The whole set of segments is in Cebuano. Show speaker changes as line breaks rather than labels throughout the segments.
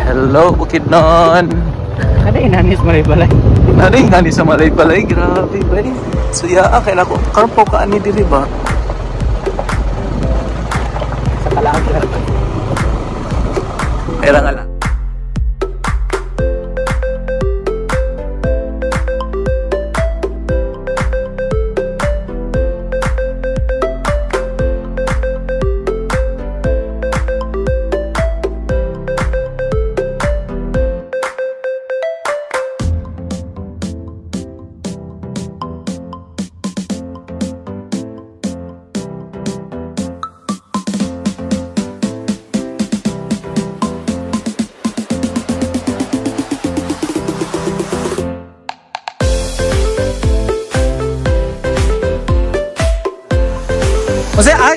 Hello, Bukidnon.
Kada inanis Malaybalay.
Nari nga ni sa Malaybalay, grabe ba? So yeah, kaya ako karon po ka ani diri ba?
Sa kalaag lang.
Kaya nga lang.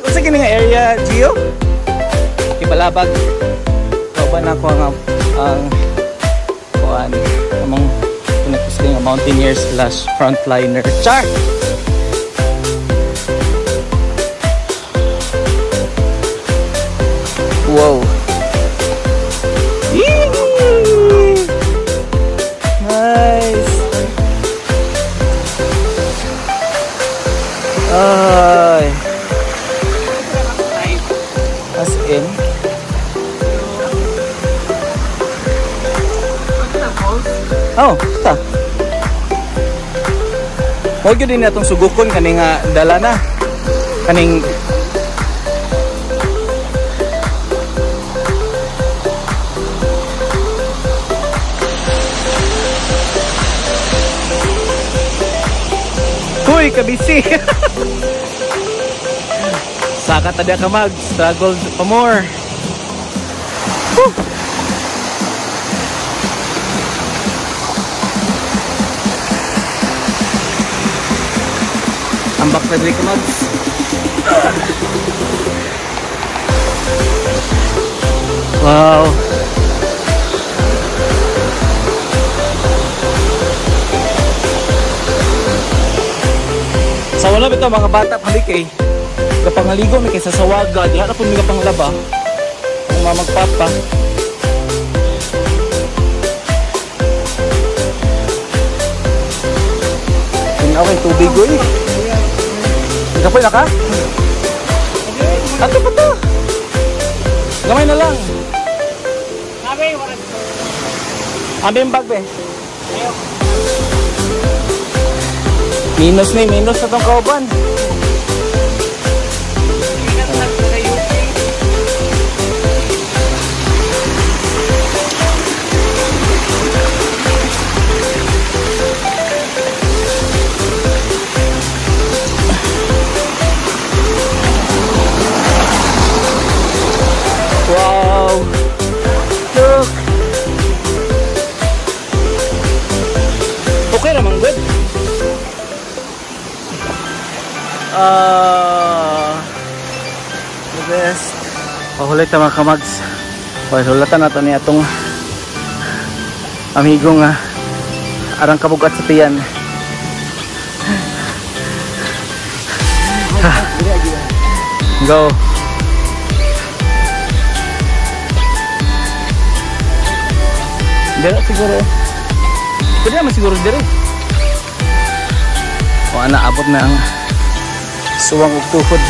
Unsa kini nga area, Gio? Kibalabag. Kauban ako ang kuan among pinakusling nga mountaineer/frontliner. Char. Wow. Yee! Nice. Ay. As in. Oh, ta. Mo gyud din atong sugukon kani nga dala na. Kaning Huy, kabisi. Saka tada ka mag struggle pa more. Woo! Ambak na diri ka mags. Wow. Sa wala bitaw mga bata pali kay kapangaligo mi kay sa sawaga, diha ra pud mi kapanglaba. Ang mga magpapa. Tinaw kay tubig oy. Kapoy na ka? Ato pa to. Gamay na lang. Ambi yung bag be. Minus ni, minus na tong kauban. Wow! Look! Okay naman, good. The best. Pahulay ta mga kamags. Pahulatan na to ni atong amigo nga arang kabugat sa tiyan. Go! Dira siguro. Pwede naman siguro dira. O ana, abot na ang suwang ug tuhod.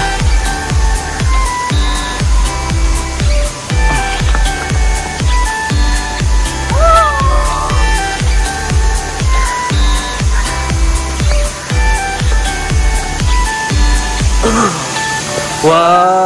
Wow!